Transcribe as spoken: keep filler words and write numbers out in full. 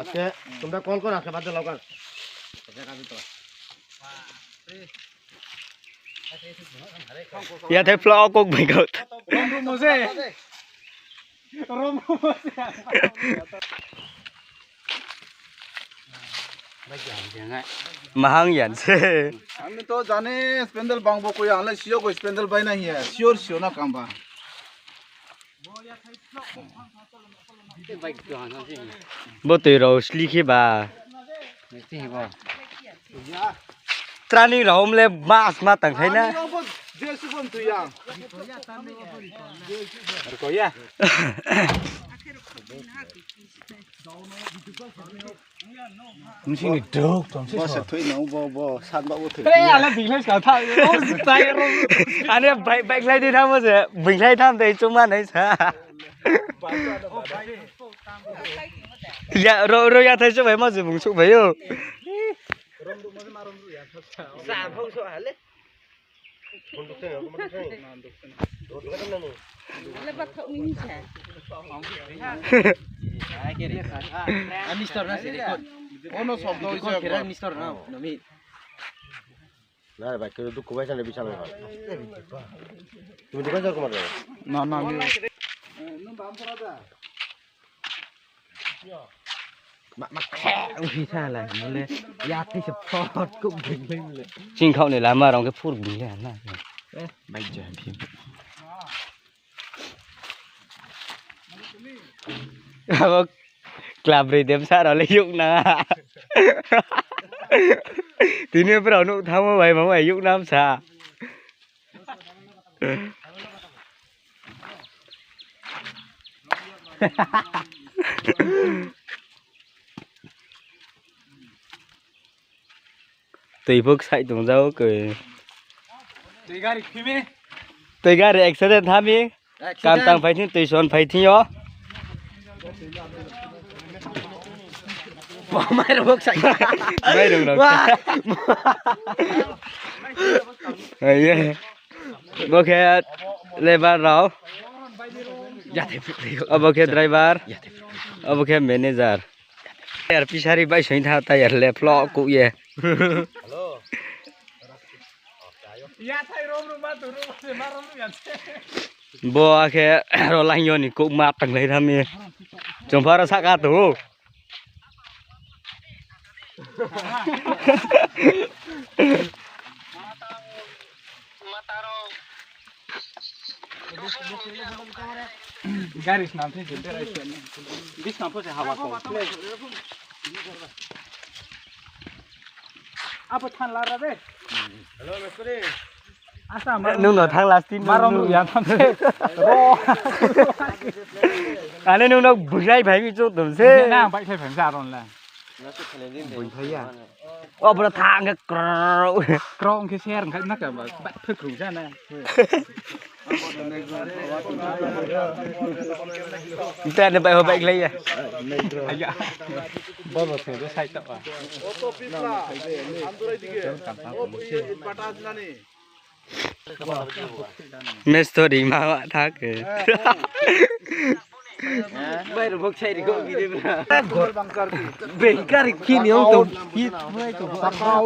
আজকে তোমরা কল করো, আজকে বাদ দিলাও কার। Yathai phlao kok bai kau. Rom rom mo se. Rom rom mo se. Mahang yan se. Ani to jani spendal bang bo koi ang le sio koi spendal bai na hiya. Sure sio na kamba. Bo tui rao sli khe ba. Trani rao le mas ma tang khlai na. Bsing ni druk tong se. Bo se thui no, bo, bo, san ba bo thui. Tre ala bingkhlai ska tha, o si tai ro. Ani bai, bai khlai di tham bo se, bingkhlai tham dei chungma nai sa. Ya, ro, ro ya thai suh bai ma se bung suh bai o. Sa phong so hale. Mistor na se record. Ono sobdo record khe mistor na, nami. Na re bai, khe dukhu bai sa le bisal bai. Tumi dukan sa kumar. Na, na, ni. Ma, ma khe, usi sa la, mule, ya thai se phot, kuk bing le mule. Ching khau ni lama rong khe phur bing le na. Eh, bai jo, phim. Abo club ri dem sa rao le yuk na. Tini brao nuh thamo bai, mamo bai yuk nam sa. Tui pho ksaih tong jao koi. Tui gari phimi. Tui gari accident thami. Accident. Kam tang phai thing, tui son phai thing yo. Bo mai rung ksaih. Mai rung rung. Wah. Ai ye. Bo khe labour rao. Abo khe driver. Abo khe manager. Tyre pisari bai soing tha, tyre le phlok kuh ye. Bo akhe ro laing yo ni kuh ma tanglai tha mi. Chung pha ro sahka tong ou. Gari snam thing se berai se. Bisna pho se hawa kau. Abo thanng lara de. Nung no thanng lasting ma rong nung ya tham se. Ani nung no buinai phai mi chung tong se. Na baihkhlai phai mi se aron le. Buinai ya. O bro thanng khe krong. Krong khe ser khai na ka ba, ba phe krung sa na. Nta ne bai ho bai khlai ya. Aya. Bo bo se sai ta ba. Mestori ma wa tha khe. Bai ro bok sai ri ko giri bra. Bengkar kini ong tong.